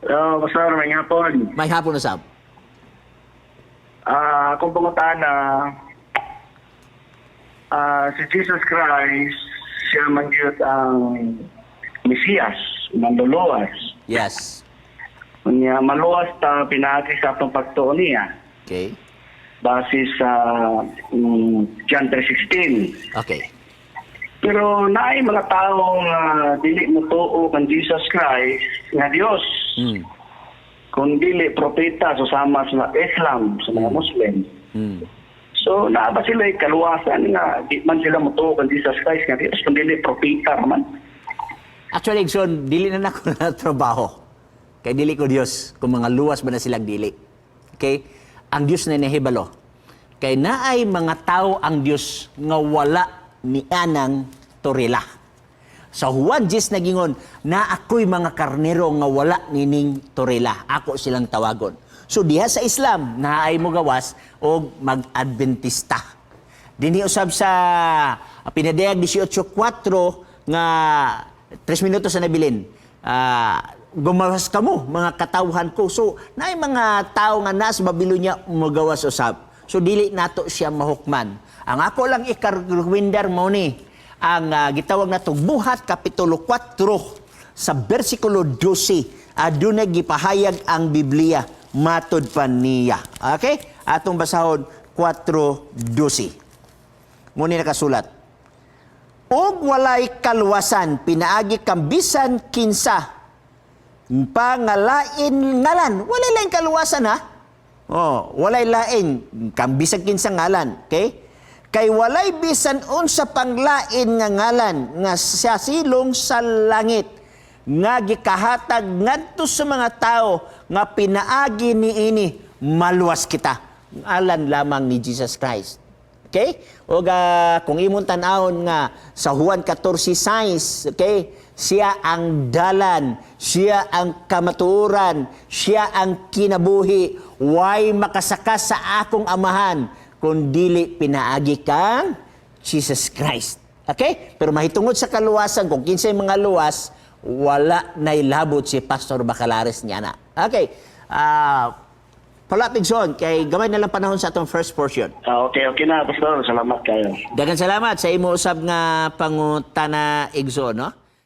Hello, Pastor, maayong hapon. Maayong hapon usab. Akong pangutana, si Jesus Christ, siya man gyud ang Mesiyas, manluluwas. Unya maluwas ta pinaagi sa atong pagtuo niya base sa John 3:16. Pero naay mga tao nga dili motuo kan Jesus Christ nga Dios. Kung dili propeta, so sama sa Islam, sa mga Muslim. So naa ba sila kaluwasan nga di man sila motuo kan Jesus Christ nga Dios kung dili propeta man? Actually, Igsoon, dili na nako na trabaho. Kay dili ko Dios kung mga luwas ba na silang dili. Okay? Ang Dios na nahibalo. Kay naay mga tao ang Dios nga wala ni anang torila. Sa Juan 10 nagingon, na ako'y mga karnero nga wala nining torila. Ako silang tawagon. So diha sa Islam, naay mo gawas og mag-Adventista. Dinhi usab sa Pinadayag 18.4 nga 3 minuto sa nabilin. Gumawas kamo mga katawhan ko. So naay mga tao nga nasa Babylonia mogawas usab. So dili nato siya mahukman. Ang ako lang ikarwinder mo ni ang gitawag nato Buhat kapitulo 4 sa bersikulo 12, adunay gipahayag ang Biblia matud pa niya. Okay? Atong basahon 4:12. Muni nakasulat. Og walay kaluwasan pinaagi kang bisan kinsa pangalain ngalan. Walay lain kaluwasan, ha? Oh, walay lain kang bisan kinsa ngalan, okay? Kay walay bisan unsa panglain nga ngalan nga sa silong sa langit nga gikahatag ngadto sa mga tao nga pinaagi niini maluwas kita. Ngalan lamang ni Jesus Christ. Okay? O kung imong tan-awon nga sa Juan 14:6, okay? Siya ang dalan, siya ang kamatuoran, siya ang kinabuhi. Way makasaka sa akong amahan kung dili pinaagi kang Jesus Christ. Okay? Pero mahitungod sa kaluwasan, kung kinsay mga luwas, wala na'y labot si Pastor Bacalares niya na. Okay. Follow up, Igsoon, kay gamay na lang panahon sa atong first portion. Okay, okay na, Pastor. Salamat kayo. Daghang salamat sa imo usab nga pangutana, Igsoon, no?